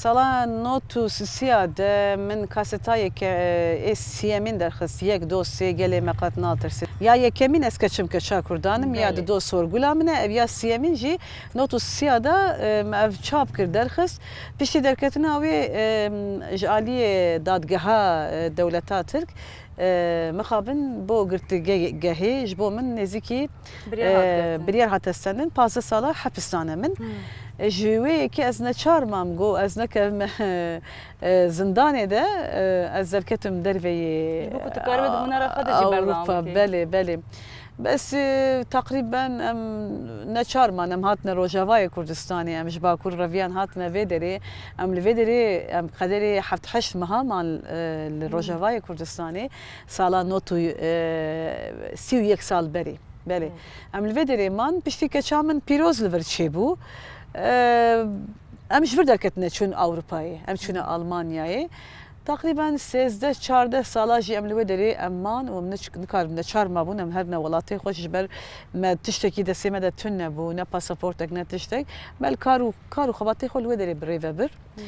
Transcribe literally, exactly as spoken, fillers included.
Sala not û sisiya de min kaseta yeke, ê siyemîn derxist, yek, do, sê, gelê me qet natirsin. Ya yekemîn ez keçim keça Kurdan im, ya Belê. Dido Sorgula min e, ev ya siyemîn jî not û sisiya de, em, ev çap kir, derxist. Piştî derketina wê, em, ji aliyê dadgeha, e, dewleta Tirk, e, mixabin bo girtîgehê ji bo min nêzîkî, Biryar hat e, girtin. Biryar hate stendin, pazdeh sala hepis dane min. Hmm. E, ji wê yekê ez neçar mam, got ez nekevim, e, zindanê de, e, ez derketim derveyê, Ji bo ku tu karibî di hunera xwe de jî berdewam Ewropa, bikî. Belê, belê. Bes, e, teqrîben em neçar man, em hatine Rojavayê Kurdistanê, em ji Bakur reviyan hatine vê derê, em li vê derê, em qederê heft heşt meha man, e, li Hmm. Rojavayê Kurdistanê, sala not û, e, sî û yek sal berê. Belê. Hmm. Em li vê derê man, piştî keça min pîroz li vir çêbû. E, em ji vir derketine çûn Ewropayê, em çûne Almanyayê. Teqrîben sêzdeh çardeh sala jî em li wê derê em man û em niç-, nikarin neçar mabûn, em herine welatê xwe ji ber me tiştekî destê me de tune bû, ne pasaportek, ne tiştek. Me li kar û, kar û xebatê xwe li wê derê bi rê ve bir.